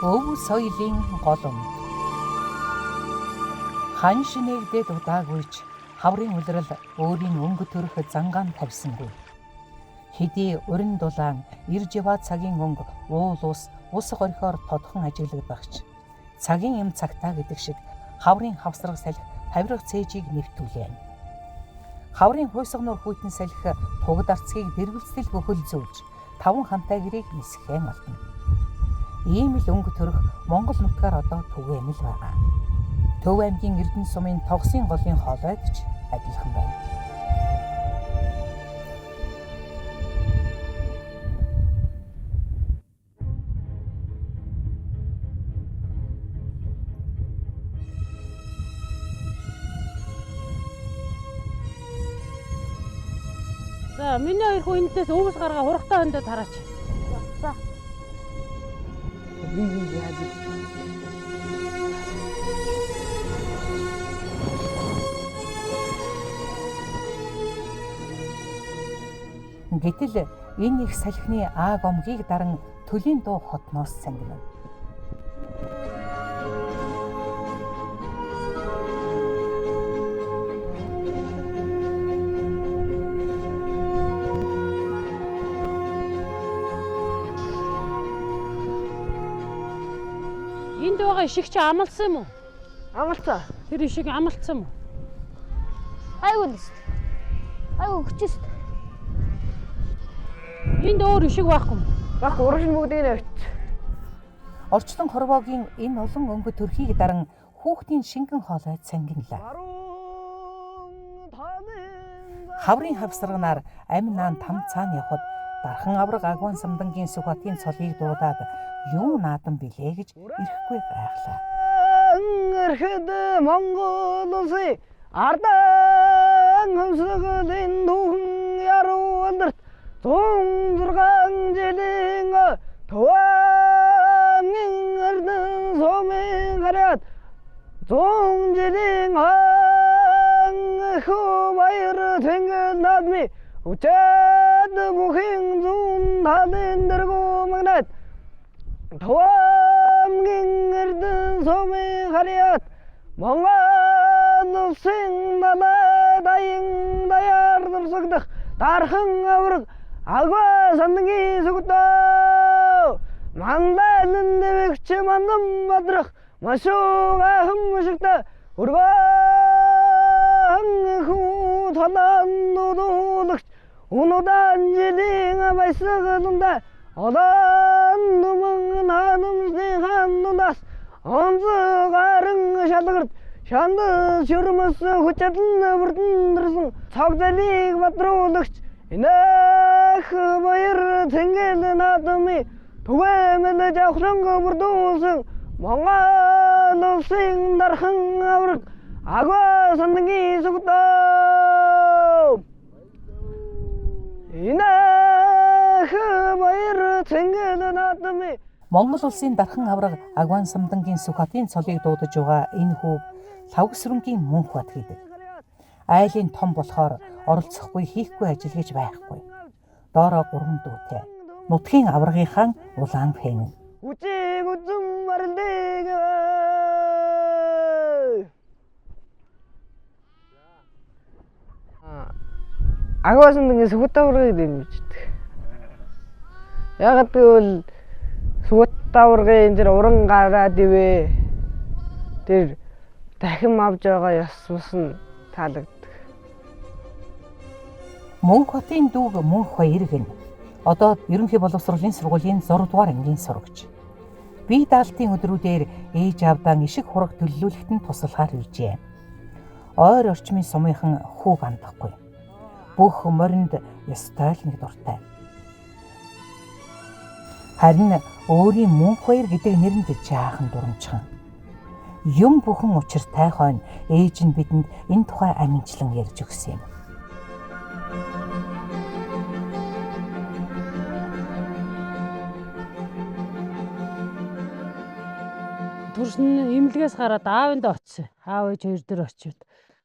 Өв соёлын голомт. Хан шинээгдээд удаагүйч хаврын улирал өөрийн өнгө төрх зангаан тавьсангүй. Хэдий уран дулаан ирж яваа цагийн өнгө уул ус ус горхиор тодхон ажиглагдахч цагийн юм цагтаа гэдэг шиг хаврын хавсраг салхи хавирга цээжийг нэвтүүлээ. Хаврын хуйсгануур хүйтэн салхи тугад арцгийг дэргэлцэл бөхөлзүүлж таван хамтай гэрийг нисэхэн алдна. Ийм л өнгө төрх Монгол нутгаар одоо түгээмэл байгаа. Төв аймгийн Эрдэнэ сумын Тогсын голын хоолойд ч адилхан байна. За, миний хоёр хүү энэс өвс гаргаа хурагтай өндөд хараач. За. Би яаж Гэтэл энэ их салхины ааг омгийг даран төлийн дуу хотноос сангинав. Энд байгаа ишиг чи амалсан юм уу? Амалцаа. Тэр ишиг амалцсан юм уу? Айгуу л шүү дээ. Айгуу хүчээс. Энд өөр ишиг байхгүй юм. Баг урагш нь бүгдийг нь авчиж. Орчлон хорвоогийн энэ олон өнгө төрхийг даран хүүхдийн шингэн хоолой цангинлаа. Хаврын хавсарганаар амь наан там цаана явхад дархан авраг Агван самдангийн Сүхбатын цолыг дуудаад юу наадам билээ гэж ирэхгүй гайхлаа. Эрхэд Монгол улсын ардан хөсгөлийн түүхэн яруу алдарт 106 жилийн Төвамгийн Эрдэнэ сумын харьяат 100 жилийн хөө баяр тэнгэл наадмын хүчээд бүхэн зүүн талын дэргүү магнат Төвамгийн Эрдэнэ сумын харьяат Монгол улсын далай даян даяар дурсагдах дархан авраг Агва самдангийн сүгдөө мандалын дэвэгч мандан бадрах машуу гайхан мушигта өргөн хүү талан дуулагч унудан жилийн баясгаланда олон нүмэн наанамсны ханнаас онцгой шалгарт шанд шүрмэс хүчэлэн бүрдэн цог залийг бадруулагч энэх баяр тэнгэл наадмын түгээмэл жавхланг бүрдүүлсэн Монгол улсын дархан авраг Агва самдангийн сүгдөө энэх баяр тэнгэл наадмын Монгол улсын дархан авраг Агван самдангийн Сүхбатын цолыг дуудаж байгаа энэ хүүг Лхагвасрүнгийн Мөнхбат гэдэг. Айлын том болохоор оролцохгүй хийхгүй ажил гэж байхгүй. Доороо 3 дүүтэй. Нутгийн аврагынхаа улаан фэн. Үжиг үзэн марлыг Агва самдангийн Сүхбат аваргыг дэмждэг. Яагаад гэвэл Сүхбат аваргын тэр уран гараад ивэ тэр дахин авж байгаа ёс мус нь таалагддаг. Мөнхбатын дүүг Мөнх баяр гэнэ. Одоо ерөнхий боловсролын сургуулийн 6 дугаар ангийн сурагч. Бие даалтын өдрүүдээр ээж аавдаан ишиг хураг төллүүлэхэд нь туслахаар иржээ. Ойр орчмын сумынхан хүүг андахгүй. Бүх моринд ёстой л нэг дуртай. Харин өөрийн Мөнх баяр гэдэг нэрэнд жаахан дурамчхан. Юм бүхэн учиртай хойно ээж нь бидэнд энэ тухай аминчлан ярьж өгсөн юм. Төрсөн эмнэлгээс гараад аавындаа очив. Аав ээж хоёр дээр очиод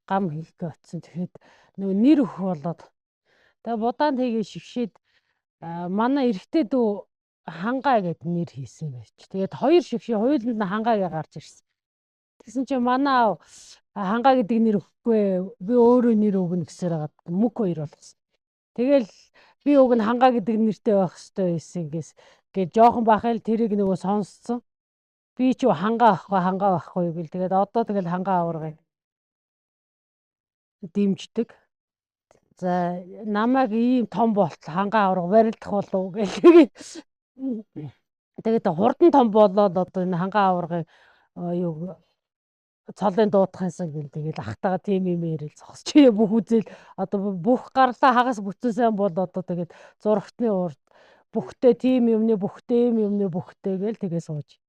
гам хийх гээ очсон. Тэгэхэд нөгөө нэр өөх болоод тэгээ будаан хийгээ шигшээд манай эрэгтэй дүү Хангаа гэд нэр хийсэн байж. Тэгээд хоёр шигшээ хоёуланд нь хангаа гэ гарч ирсэн. Тэгсэн чинь манай аав хангаа гэдэг нэр өгөхгүй, би өөрөө нэр өгнө гэсээр хагаад мөк хоёр болгосон. Тэгэл би уг нь хангаа гэдэг нэртэй байх ёстой байсан гэс. Гээд жоохон байхад л тэрийг нөгөө сонсцсон. Би ч юу хангаа авахгүй, хангаа авахгүй гэл тэгээд одоо тэгэл хангаа аваргыг дэмждэг. За намайг ийм том болтол хангаа аварга барилдах болов гэл тэгээд тэгээд хурдан том болоод одоо энэ хангаа аваргыг юу цолын дуудахынсан гэл тэгэл ахтайгаа тийм юм ярил зогсож бүх үзэл одоо бүх гарлаа хагас бүтэн сайн бол одоо тэгээд зурагтны урд бүхтэй тийм юмны бүхтэй юм юмны бүхтэй гэл тэгээ сууж.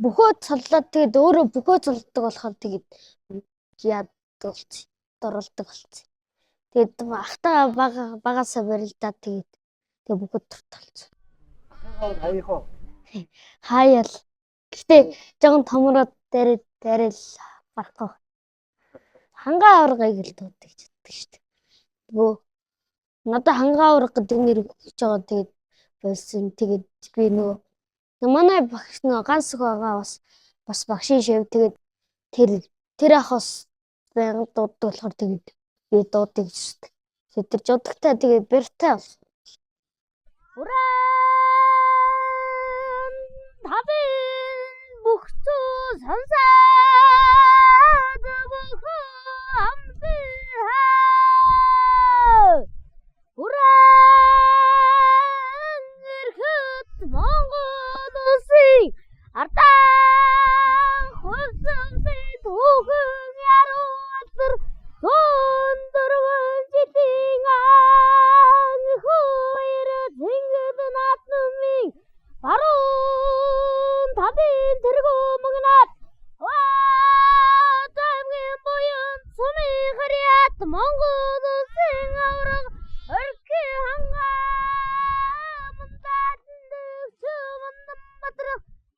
Бөхөө цоллоод тэгээд өөрөө бөхөө цолдог болохоор тэгээд яадаг болцсон. Дурлдаг болцсон. Тэгээд ахтайгаа бага багасаа барилдаад тэгээд тэгээ бөхөд дуртай болцсон. Хаях уу? Хаяал. Гэтэ жоохон томроод дээрээ дээрээ л барахгүй. Хангаа аваргыг л дуудаг гэж боддог шүү дээ. Нөгөө надад хангаа аварга гэдэг нэр өгч байгаа тэгээд болсон. Тэгээд би нөгөө манай багш нөгөө ганц байгаа бас бас багшийн шив тэгээд тэр тэр ах бас байнга дууддаг болохоор тэгээд би дууддаг гэж шүү дээ. Тэгээд тэр жудагтай тэгээд бэртай болсон. Уран тавын бүх зүү сонсоод бүхэн амсаа. Уран ирэхэд Монгол улсын ардан хөлсөмсөй түүхэн яруу алдар 104 жилийн анхуйр цэнгэл наадмын баруун талын тэргүү мөнгнаад аймгийн буян сумын харьяат Монгол улсын аварга орхи хангаа мундаатдаг Чүмэнбаатар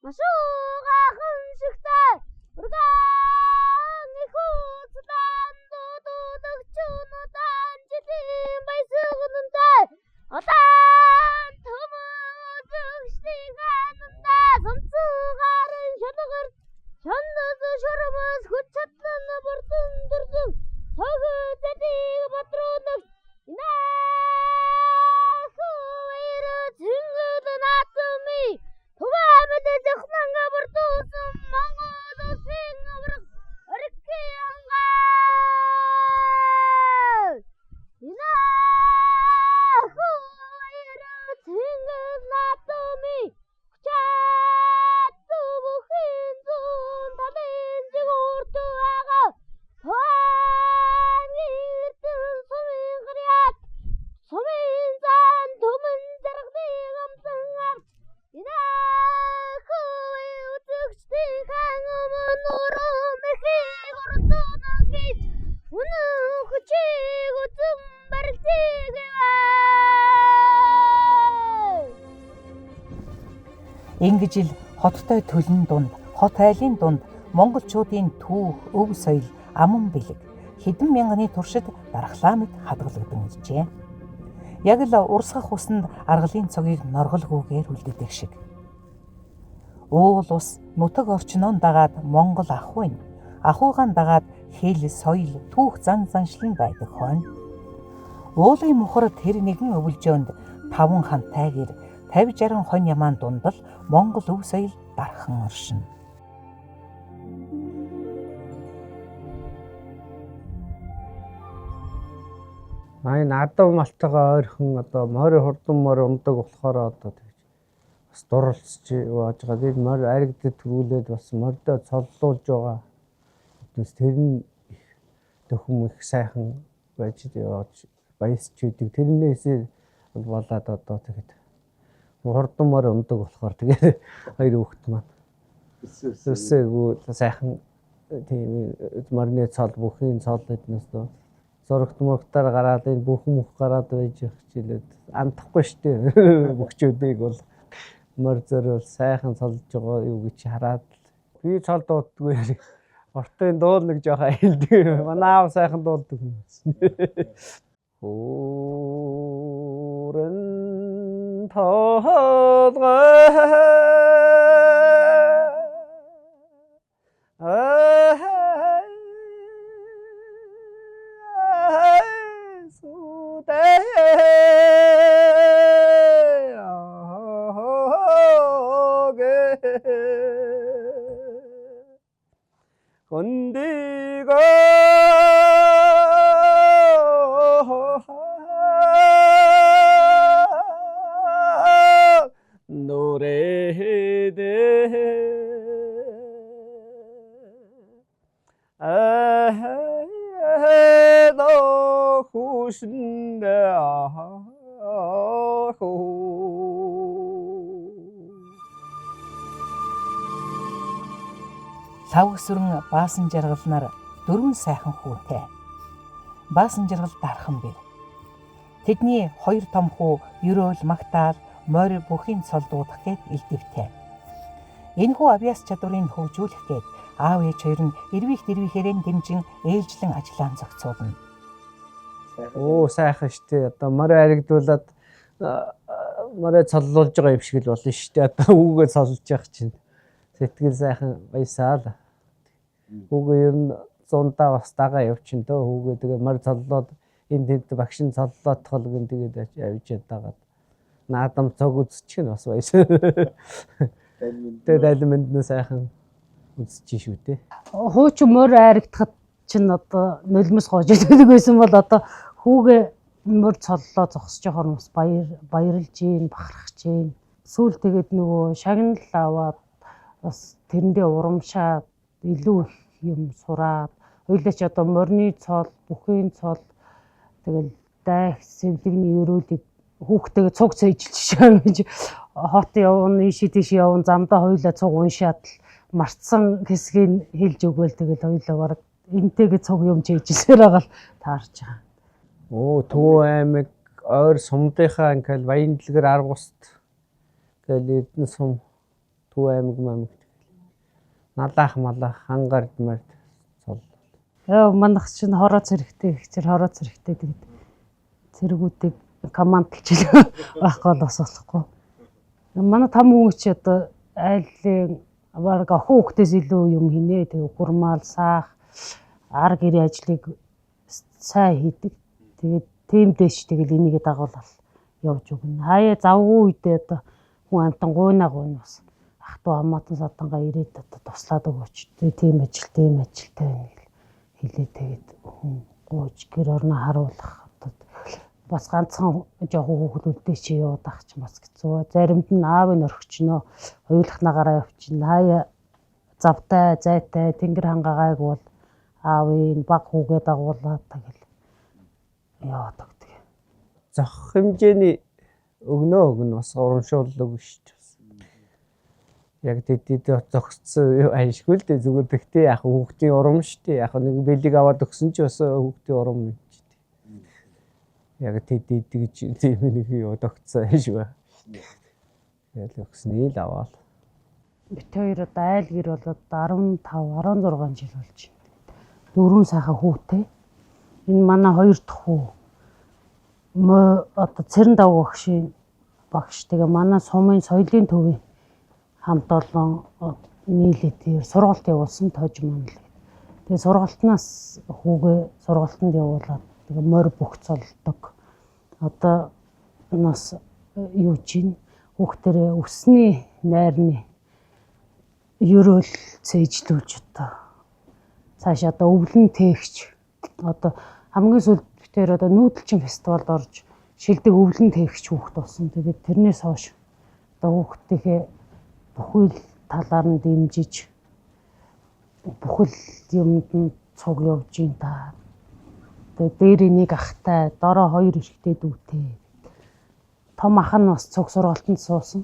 машуугахан шигтэй ургаан их уцлан дуудагчунудаан жилийн баясгалантай улаан төмөн үзэгчдийн ханандаа сонсогарын шалгарч чондос шурмас хүч чадлан бурдан дүрзэн цогц задыг бодруулагч Инахуйр цэнгэл наадмын Туваа мэдээ зохимон бүрдүүлсэн Монгол улсын аварга орхи хангаа. Инахуйр цэнгэл наадмын хүчээд бүхэн зүүн талын зигүүрт байгаа Туааны эрдэн сумын гарьяат сумын зан түмэн жаргалыг амлан авч Инахуй үзэгчдийн хаан өмнө урам ихийг урдуун хийж үнэн хүчийг үзэн барилдыг. Ингэж ил хоттой төлн дунд, хот айлын дунд монголчуудын түүх, өв соёл, аман бэлэг хэдэн мянганы туршид дархлаа мэт хадгалагдан иржээ. Яг л урсгах усанд аргалын цогийг норголгүйгээр үлддэг шиг. Уул ус нутаг орчноо дагаад Монгол ахуй нь, ахуйгаан дагаад хэл, соёл, түүх зан заншлан байдаг хойно. Уулын мухар тэр нэгэн өвлжөөнд 5 хантай гэр 50 60 хонь ямаан дунд л Монгол өв соёл дархан оршино. Манай надад малтайгаа ойрхон одоо морь хурдан морь ундаг болохоор одоо тэгж бас дурлцж явж байгаа. Тэр морь аригдад төрүүлээд бас морьдоо цоллуулж байгаа. Тэс тэр нь их төхөм их сайхан байж явж баясч идэг. Тэрнээсээ болоод одоо тэгэхэд хурдан морь ундаг болохоор тэгээд хоёр хүүхэд маань өсөөгүй сайхан тийм морины цол бүхийн цол эднээс дөө зурагт мурагтаар гараад энэ бүхэн мөх гараад байж явах чилээд андахгүй штэ бөхчүүдийг бол морь зөрөөл сайхан цолж байгаа юу гэж хараад би цол дууддаггүй ортын дуул нэг жоохон аялдаг. Манай аав сайхан дуулдаг хүмүүс. Хөөрөн толгой 건디고 노래대 아도 후신다 Лав сүрэн баасан жаргал нар дөрвөн сайхан хүүтэй. Баасан жаргал дархан бэр. Тэдний хоёр том хүү Ерөөл Магтаал морь бүхийн цол дуудах гээд элдэвтэй. Энэхүү авьяас чадварыг хөгжүүлэх гээд аав ээж хоёр нь эрвих дэрвийнхээрээ дэмжин ээлжлэн ажлаа зохицуулна. Оо сайхан штэ. Одоо морь аригдуулаад морио цоллуулж байгаа юм шиг л болно штэ. Одоо үүгээ цоллож явах чинь. Сэтгэл сайхан баясаал. Хүүгээ ер нь зундаа бас дагаа явчин дөө. Хүүгээ тэгээ морь цоллоод энэ тэнд багш нь цоллоод толгон тэгээд явж дагаад наадам цог үзчих нь бас баясаа. Тэгээд дайлан мэнд нь сайхан үзчих шүү дээ. Хуучин морь айрагдахад чинь одоо нулимс гоож идэг байсан бол одоо хүүгээ морь цоллоо зогсож явахаар бас баярлж гин, бахархаж гин. Сүүл тэгээд нөгөө шагнал аваад бас тэрэндээ урамшаад илүү их юм сураад хоёулаа ч одоо морины цол, бүхийн цол тэгэл дайх сэвлэгний өрөөлийг хүүхдтэйгээ цуг цээжилж шаа гэж хот явна, ийшээ тийш явна, замдаа хоёулаа цуг уншаад л мартсан хэсгийг хэлж өгөөл тэгэл хоёулаа бараг энтэйгээ цуг юм чийжилсээр байгаа л таарч байгаа. Оо Төв аймаг ойр сумдынхаа ингээл Баян дэлгэр аргуст гээл Эрдэнэ сум Төв аймаг мамаг налаах малаах хангард мард цол. Яа манайх чинь хороо цэрэгтэй ихчэр хороо цэрэгтэй тэгээд цэргүүдийг командалж байхгүй бол бас болохгүй. Манай том хүн чи одоо айлын бараг охин хүүхдээс илүү юм хийнэ. Тэгээ гурмаал, саах, ар гэрийн ажлыг сайн хийдэг. Тэгээд тийм дэш тэгэл энийгээ дагуулал явж өгнө. Хаяа завгүй үедээ одоо хүн амтан гуйна гуйна бас ах トゥ хамаатан садангаа ирээд одоо туслаад өгөөч. Тийм ажил, тийм ажилтай байна гэл хэлээ тэгээд хүн гуйж гэр орноо харуулах одоо бас ганцхан жоохон хүүхэд үлдээ чи яваад ах чинь бас хэцүү. Заримд нь аав нь орхичноо, хоёулахнаагаараа явчихна. Хаяа завтай, зайтай, тэнгэр хангаагайг бол аавын баг хүүгээ дагуулад тэгэл яваад өгдөг. Зохих хэмжээний өгнөө өгнө бас урамшууллаг шүү дээ. Яг тэдэд зогссон аашгүй л дээ зүгээр тэгтээ яг хүүхдийн урам шүү дээ. Яг нэг бэлэг аваад өгсөн чи бас хүүхдийн урам юм чи дээ. Яг тэдэд гэж тийм нэг юу тогтсон аашгүй. Тэгэл өгсөний л аваад. Бит хоёр одоо айл гэр болоод 15 16 жил болж байна. Дөрвөн сайхан хүүтэй. Энэ манай хоёр дахь хүү. Одоо Цэрэн давг багшийн багш тэгээ манай сумын соёлын төвийн хамт олон нийлээд сургалт явуулсан тож манал гэдэг. Тэгээ сургалтнаас хүүгээ сургалтанд явуулаад тэгээ морь бүх цолдог. Одоо нас юу чинь хүүхдэрээ өсний найрны ерөөл цээжлүүлж одоо цаашаа одоо өвлөн тээгч одоо хамгийн сүүлд битээр одоо нүүдэлчин фестивалд орж шилдэг өвлөн тээгч хүүхд болсон. Тэгээд тэрнээс хойш одоо хүүхдийнхээ бүхэл талаар нь дэмжиж бүхэл юмд нь цуг явж ин та. Тэгээд дээр нэг ахтай, дороо хоёр эрэгтэй дүүтэй. Том ах нь бас цуг сургалтанд суусан.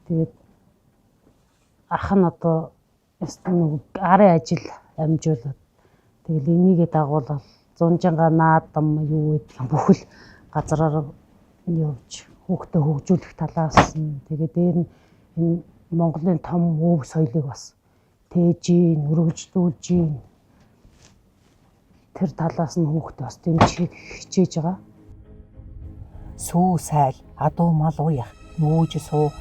Тэгээд ах нь одоо нэг арын ажил амжуулаад тэгэл энийгээ дагуулал зунжинга наадам юу гэдэг бүхэл газраар явж хүүхдээ хөгжүүлэх талаас нь тэгээ дээр нь энэ Монголын том өв соёлыг бас тээж ийн, өргөжлүүлж ийн. Тэр талаас нь хүүхдээ бас дэмжихийг хичээж байгаа. Сүү сайл, адуу мал уях, нүүж суух,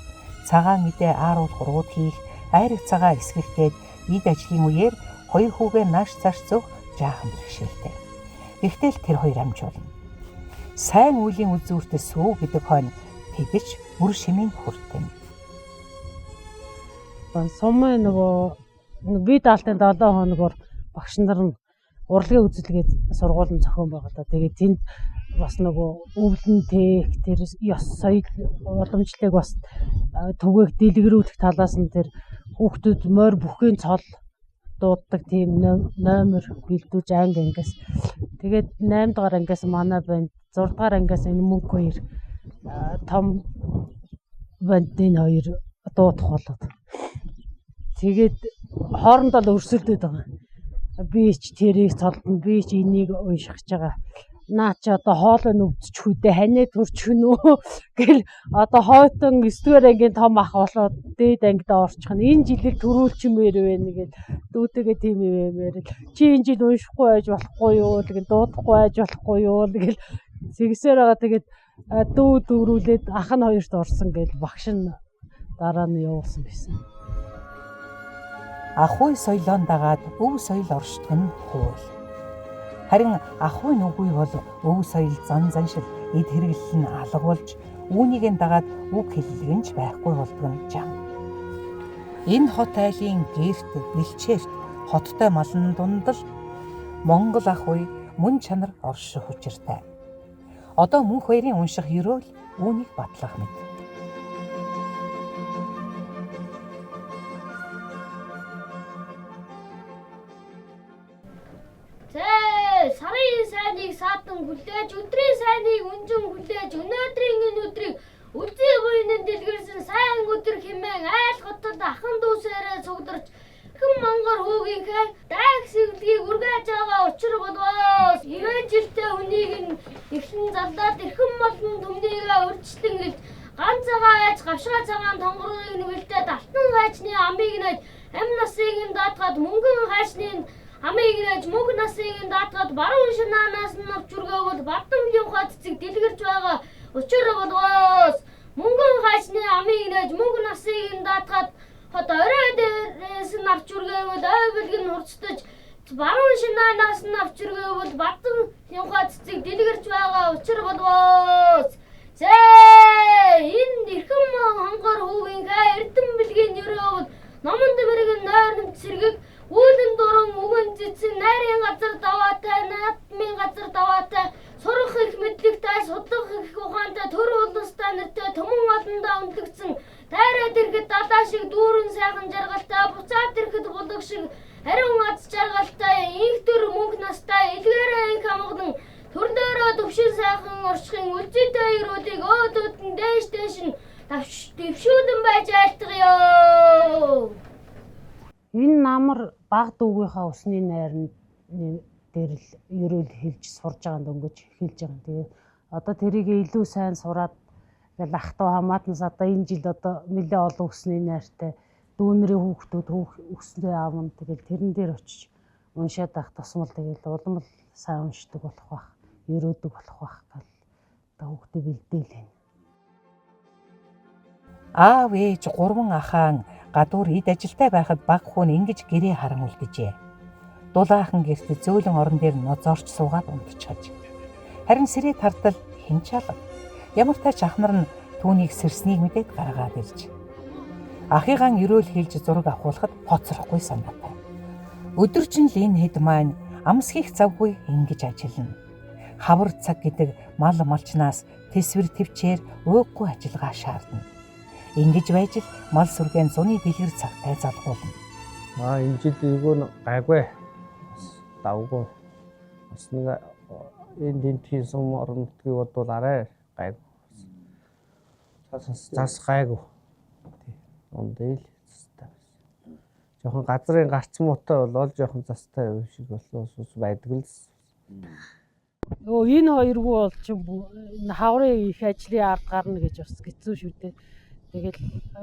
цагаан идэ ааруул хурууд хийх, айраг цагаа эсгэх гээд эд ажлын үеэр хоёр хүүгээ нааш цааш зөөх жаахан бэрхшээлтэй. Гэхдээ л тэр хоёр амжуулна. Сайн үеийн үзүүрт сүү гэдэг хойно тэд ч үр шимийн хүртэн. Сумын нөгөө би даалтын 7 хоногор багш нар нь урлагийн үзэлгээд сургууль нь зохион байгуулаа. Тэгээд тэнд бас нөгөө өвлөн тээх тэр ёс соёл уламжлалыг бас түгээх дэлгэрүүлэх талаас нь тэр хүүхдүүд морь бүхийн цол дууддаг тийм номер бэлдүүлж анги ангиас тэгээд 8 дугаар ангиас манай банд 6 дугаар ангиас энэ мөнх хоёр том бандын хоёр дуудах болоод тэгээд хоорондоо л өрсөлдөд байгаа. Би ч тэрийг цолдно, би ч энийг унших гэж байгаа. Наа чи одоо хоолой нүвдчих үдэ ханиа төрчих нүү гэл одоо хойтон 9 дугаар ангийн том ах болоод дээд ангид орчих нь энэ жилээр төрүүлчмээр байна гэл дүүтэйгээ тийм юм юмэр л чи энэ жил уншихгүй байж болохгүй юу гэл дуудахгүй байж болохгүй юу гэл зэгсээр байгаа. Тэгээд дүү дөрүүлээд ах нь хоёрт орсон гэл багш нь дараа нь явуулсан байсан. Ахуй соёлоон дагаад өв соёл оршдог нь хууль. Харин ахуй нүгүй бол өв соёл зан заншил эд хэрэглэл нь алга болж үүнийг нь дагаад үг хэллэг нь ч байхгүй болдог нь жам. Энэ хот айлын гэрт бэлчээрт хоттой малн дунд л Монгол ахуй мөн чанар орших учиртай. Одоо мөнх баярын унших ерөөл үүнийг батлах мэт. Сарын сайныг саатан хүлээж, өдрийн сайныг үнжин хүлээж, өнөөдрийн энэ өдрийг үлзий буйнанд дэлгэрсэн сайн өдөр хэмээн айл хотод ахан дүүсээрээ цугдарч хэн монгор хүүгийнхээ дайг сэвлэгийг үргээж байгаа учир болвоо. Ивэн жилтэй хүнийг нь эхлэн залдаад эрхэм болон түмнийгээ урьдчилан гэлж ганцгаа айж гавшгаа цагаан тонгорыг нүгэлдээд алтан хайчны амыг нээж ам насыг нь даатгаад мөнгөн хайчны амыг нээж мөнгө насыг нь даатгаад баруун шинаанаас нь авч үргээвэл бардам явхаа цэцэг дэлгэрч байгаа учир болвоос. Мөнгөн хайчны амыг нээж мөнгө насыг нь даатгаад хот орой дээрээс нь авч үргээвэл ой бэлэг нь хурцдаж баруун шинаанаас нь авч үргээвэл бардам явхаа цэцэг дэлгэрч байгаа учир болвоос. Зээ энэ эрхэм хонгор хүүгийнхээ эрдэм бэлгийн өрөөвөл номонд мэрэгэн нойрномт сэргэг үүлэн дуран үгэн цэцэн найрын газар даваатай наадмын газар даваатай сурах их мэдлэгтэй судлах их ухаантай төр улстай нэртэй түмэн олондоо үнэлэгдсэн дайраад ирэхэд далаа шиг дүүрэн сайхан жаргалтай буцаад ирэхэд булаг шиг ариун аз жаргалтай инх төр мөнх настай илгээрээ инх амгалан төрлөөрөө төвшин сайхан оршихын үлзийтэй ерөөлийг өөдөөд нь дээш дээш нь дэвшүүлэн байж айлтгая. Энэ намар баг дүүгийнхаа усны найрны дээр л ерөөл хэлж сурж байгаа дөнгөж хэлж байгаа. Тэгээд одоо тэрийг илүү сайн сураад ингээл ах トゥ хамаатнаас одоо энэ жил одоо нэлээ олон усны найртай дүүнэрийн хүүхдүүд өснөө аавн тэгэл тэрэн дээр очиж уншаад байх тусмал тэгэл улам л сайн уншдаг болох байх, ерөөдөг болох байх гэл одоо хүүхдээ бэлдээл байна. Аав ээж гурван ахаан гадуур эд ажилтай байхад баг хүн ингэж гэрээ харан үлджээ. Дулаахан гэрт зөөлөн орон дээр нозоорч суугаад унтчихаж. Харин сэрээ тардал хэн ч алга. Ямар тач ах нар нь түүнийг сэрснийг мэдээд гаргаад ирж. Ахыгаан ерөөл хэлж зураг авахулахад хоцрохгүй санаатай. Өдөржин л энэ хэд маань амс хийх завгүй ингэж ажиллана. Хавар цаг гэдэг мал малчнаас тэсвэр төвчээр ууггүй ажиллагаа шаардна. Ингэж байж л мал сүргэн зуны дэлгэр цагтай залгуулна. Энэ жил эйгүү нь гайгүй. Бас давгүй. Бас нэг энэ тентхийн сум орон нутгийг бодвол арай гайгүй. Цас гайгүй. Ундэл цастай байсан. Жохон газрын гарц муутай болоод жохон цастай юм шиг болсон ус байдаг л. Өө энэ хоёргүй бол чи хаврын их ажлын ард гарна гэж бас хэцүү шүү дээ. Тэгэл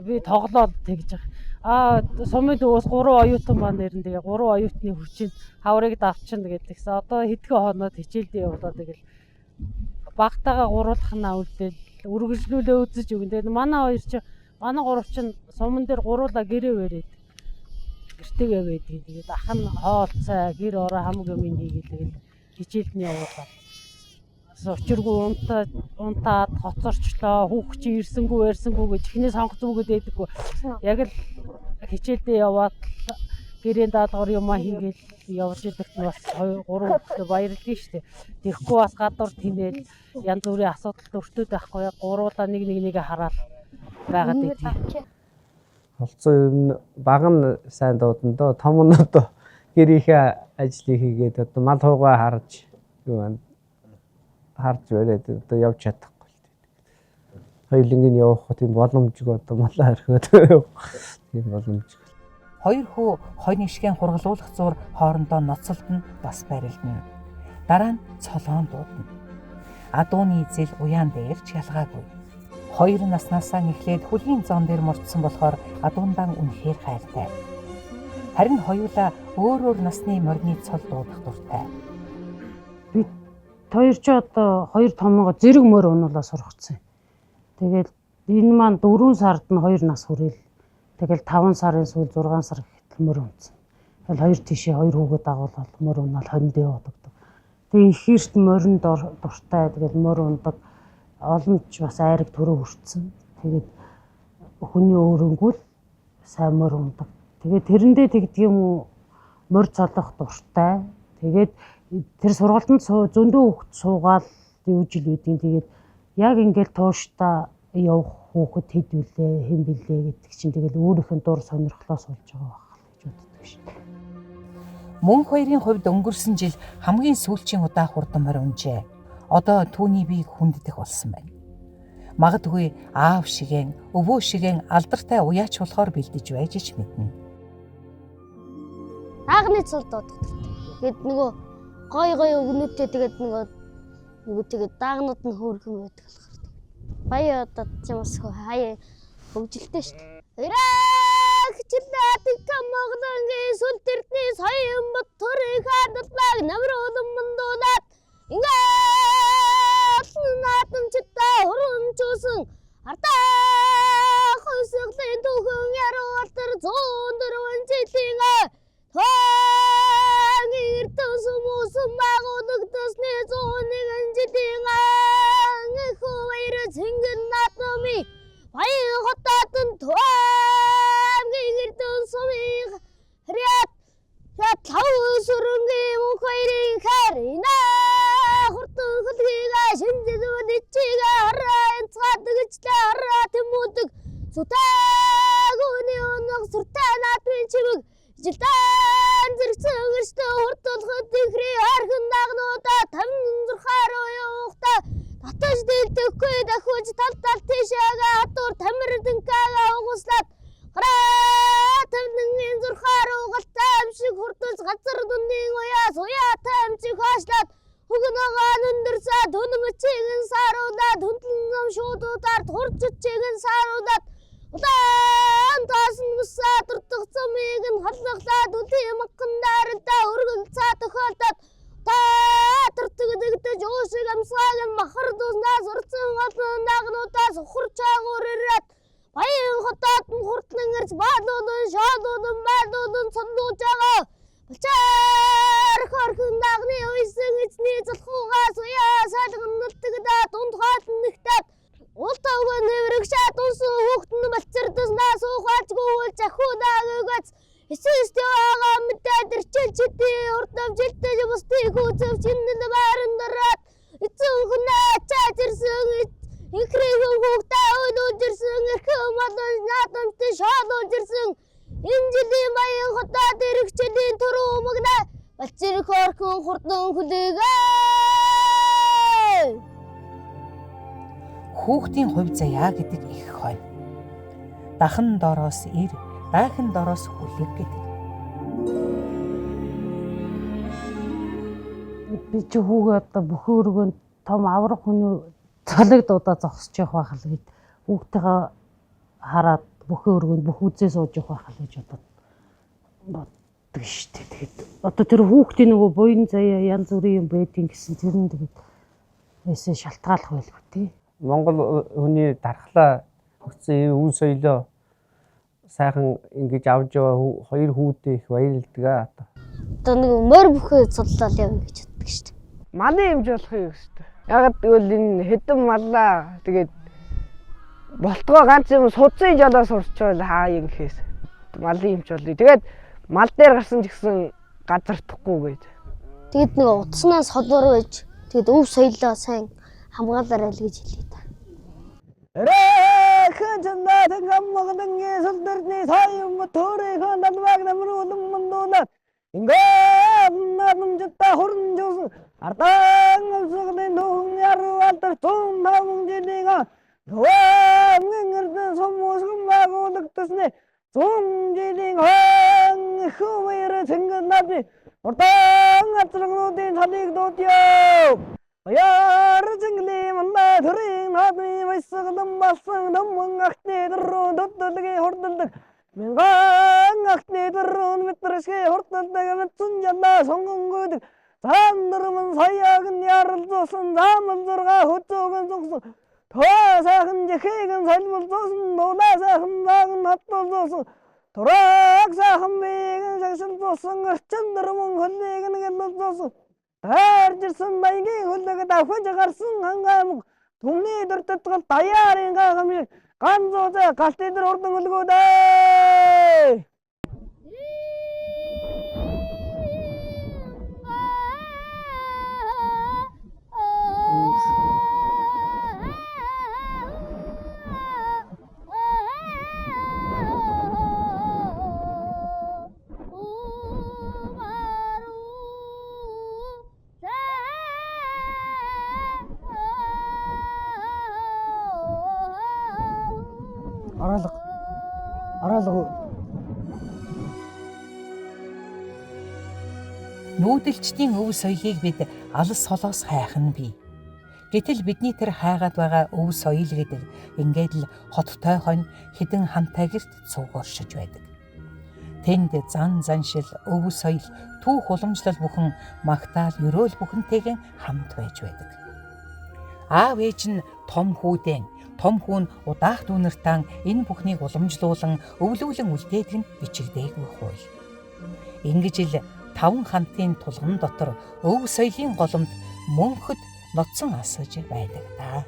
би тоглоод тэгж байгаа. Аа сумын төвөөс 3 оюутан маань нэрэн тэгээ 3 оюутны хүчинд хаврыг давчна гэдэгсэн. Одоо хэдхэн хоноод хичээлдээ явуулаа тэгэл багтаага гуруулах нь үлдээл Үргэлжлүүлээ үзэж өгнө. Тэгээд манай хоёр чинь манай гурав чинь суман дээр гуруула гэрээ бариад гэртэйгээ байдгийг. Тэгээд ах нь хоол цай гэр ороо хамаг юм хийгээл тэгэл хичээлд нь явуулаад. Учиргүй унтаад хоцорчлоо, хүүхд чи ирсэнгүү ярьсэнгүү гэж эхнээ сонгоц үгээд байдаггүй. Яг л хичээлдээ яваад гэрээнд даалгавар юмаа хийгээл явж идэгт нь бас 2 3 хүүхдээ баярлалаа шүү дээ. Тэгэхгүй бас гадуур тэнээл янз бүрийн асуудалд өртөөд байхгүй яг гуруула нэг нэг нэгэ хараад байгаад байдгийг. Холцоо ер нь баг нь сайн дуудана доо, том нь одоо гэрийнхээ ажлыг хийгээд одоо мал хуугаа харж юу байна харж бариад одоо явж чадахгүй л дээ. Хоёуланг нь явах тийм боломжгүй одоо малаа орхиод тийм боломжгүй. Хоёр хүү хонь ишгэн хургалуулах зуур хоорондоо ноцолдно, бас барилдана. Дараа нь цолоон дуудана. Адууны зэл уяан дээр ч ялгаагүй. Хоёр наснаасаа эхлээд хүлийн зон дээр мордсон болохоор адуундаан үнэхээр хайртай. Харин хоёулаа өөр өөр насны морины цол дуудах дуртай. Хоёр ч одоо хоёр томоогоо зэрэг морь унуулаа сургацсан. Тэгэл энэ маань 4 сард нь 2 нас хүрээл. Тэгэл 5 сарын сүүл 6 сар гэхэд морь унцсан. Тэгэл хоёр тишээ хоёр хүүгээ дагуулаад морь унаал хонинд яваад өгдөг. Тэгээ их эрт морин дуртай тэгэл морь ундаг. Олон ч бас айраг төрөө хүртсэн. Тэгээд хүний өөрөнгөө л сайн морь ундаг. Тэгээд тэрэндээ тэгдэг юм уу морь цолох дуртай. Тэгээд тэр сургалтанд зөндөө хүүхэд суугаал юу жил байдیں۔ Тэгээд яг ингээл тууштай явах хүүхэд хэд вүлээ, хэн блээ гэдэг чинь тэгэл өөрийнх нь дур сонирхлоос болж байгаа байх л гэж боддог шин. Мөнх хоёрын хувьд өнгөрсөн жил хамгийн сүүлчийн удаа хурдан морь унжээ. Одоо түүний биеийг хүнддэх болсон байна. Магадгүй аав шигэн, өвөө шигэн алдартай уяач болохоор бэлдэж байж ч мэднэ. Даагны цол дуудах дуртай. Тэгээд нөгөө гой гой өгнүүдтэй тэгээд нөгөө тэгээд даагнууд нь хөөрхөн байдаг болохоор. Баяа одоо тийм бас хаяа хөгжилтэй шүү дээ. Хичлээ Монголын сүл тэрдний соён бот төрийн хадлаг намар улам мандуулаад ингээл наадамчтай хурамчуусан ардаа хосглын түүхэн яруултар 104 жилийн тоон эрдэн сүмүсэн байгуулагдсны 101 жилийн хөвөр цэнгэн наадмын баян хотод тоон эрдэн сумын хряат лав сүрэнгийн мөнх хоёрын хайр инаа хурдан хөлгийг шинжлэн ичиг хараа энцгаадагчлаа хараа тэмүүдэг сүтаагүний өнөг сүртэй наадмын чимэг жилдэн зэрэгцэн өрсдөө хурдуулахад ихрий хархан дагнуудаа 56 руу явахдаа татаж дэлдэхгүй дахиуж тал тал тийшээгээ хатуур тамир дэнкагаа угууслаад гараа тавнын зурхаар угалтай юм шиг хурдаж газар дүнний уяас уяатай юм шиг хаашлаад хөгнөгөө өндөрлөө дүнмчийн саруулаад хүндлэн зам шуудуудаар турччийн саруулаад улаан таасан мусаа дурдах замыг нь халахлаад үлийн макхан дааралдаа өргөлцаа тохиолдоод таатартаг дэгдэж уушиг амсгааг нь махар дууснаас урдсан олон дагнуудаас ухарч агуур ирээд баян хотод нь хурдлан ирж баалуулан шоолуулан байлуулан цонлуулж байгаа. Балчаар хорхон дагны уйсан эзний залхуугаас уяа салганалтагдаа дунд хоол нэгтээд уул тавг нэврэгшээ дунсан хүүхэд нь балцардаснаас ухаалжгүй үл захиудаа өгөөц эсэс байгаа мэдээд ирчил чидий урдам жилдэж бусдыг хүүцэв чиннэл байран дараад эзэн хүнээ чаж ирсэн инхрийн хүүхдээ ойлуулж ирсэн эрхэн болон наадамтай шоолуулж ирсэн энэ жилийн баян хотод ирэх жилийн түрүү умагна балчир хорхон хурдан хүлээгээ. Хүүхдийн хувь заяа гэдэг их хонь. Дахан дороос ир, даахан дороос хүлэг гэдэг. Би чи хүүгээ одоо бүхэн өргөнд том аврах хүний цолыг дуудаа зогсож явах байх л гэд хүүхдтэйгээ хараад бүхэн өргөнд бүх үзээ сууж явах байх л гэж боддог шүү дээ. Тэгээд одоо тэр хүүхдийн нөгөө буян заяа янз бүрийн юм байдیں۔ гэсэн тэр нь тэгээд эсээ шалтгааллах байлгүй тий. Монгол хүний дархлаа өгсөн үн соёлоо сайхан ингэж авч яваа хоёр хүүдээ их баярлдаг аа. Одоо нэг морь бүхээ цуглаал явна гэж боддог шүү дээ. Малын хэмж болохыг өсдөг. Яг гэвэл энэ хэдэн маллаа тэгээд болтгоо ганц юм судсын жолоо сурчвал хаа юм гэхээс малын хэмж болъё. Тэгээд мал дээр гарсан ч гэсэн газардахгүй гээд. Тэгээд нэг утаснаа солбор байж тэгээд өв соёлоо сайн хамгаалаарай л гэж хэлье та. Рэхэн чандаатан гаммагдангийн сүлдэрний саян төрийнхөө далбааг намруулан мандуулаад ингээд наадамжтай хуран жуусан ардан өвсгөлийн түүхэн яруу алдар 105 жилийн нуамгын эрдэн сум усган байгуулагдсны 100 жилийн хон хөвөр цэнгэн наадмын урдаан азрагнуудын талыг дуудъя. Баяр зингэлийн манай төрийн наадмын баясгалан болсон номон агтны дөрөв төдөлгийн хурдалдаг мянган агтны дөрөв метршгэ хурдалдаг мэдсэн жалаа сонгонгойдаг зам дөрмөн саяаг нь яралзуулсан заамал зурга хөзөөгөн зүгсэн тоо сайхан жихийг нь салбалзуулсан дулаа сайхан зааг нь хатуулзуулсан тураг сайхан биеийг нь шагшилзуулсан орчин дөрмөн хөлийг нь гэлэлзуулсан Таарж ирсэн маягийн хөлөг давхиж гарсан хангай мөнгө түмний дөртөтгөл даяарын гайхамшиг ганц үзээ галт идэр урдан өлгөөдөө. Араалга. Араалга. Нүүдэлчдийн өв соёлыг бид алс холоос хайх нь бий. Гэтэл бидний тэр хайгаад байгаа өв соёл гэдэг ингээд л хоттой хонь хэдэн хамтай гэрт цуг оршиж байдаг. Тэнд зан заншил, өв соёл, түүх уламжлал бүхэн магтаал, ерөөл бүхэнтэйгэн хамт байж байдаг. Аав ээж нь том хүүдэн, том хүн удаах дүүнэртан энэ бүхнийг уламжлуулан өвлүүлэн үлдээдэг нь бичигдээгүй хууль. Ингэж л таван хантын тулган дотор өв соёлын голомт мөнхөд ноцсон асаж байдаг да.